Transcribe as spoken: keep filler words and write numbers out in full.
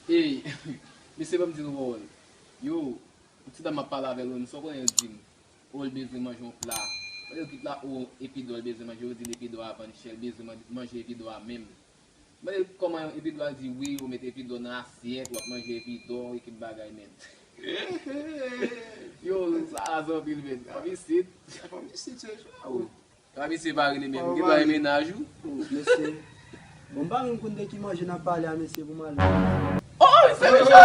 Ey, mesye, ban m di nou pawòl. Yo, yon ti dam m ap pale avè l, sa w konnen l di m? O, l bezwen manje yon pla. Mwen di l ki pla o, Epi Dò l bezwen manje, yo di l Epi Dò a vann chè, l bezwen man- manje Epi Dò a menm. Mwen di l kòman Epi Dò a, l di wi, yo mete Epi Dò nan asyèt, w ap manje Epi Dò, ekip bagay menm. Yo, sa raze anpil menm. Fanm isit. Fanm isit, se sa, wi. Sa misye pa rele menm. Gen bagay menaj ou. Mesye. Bon, m pa menm konn de ki manje n ap pale a, mesye, pou m ale. Oh, se mesye!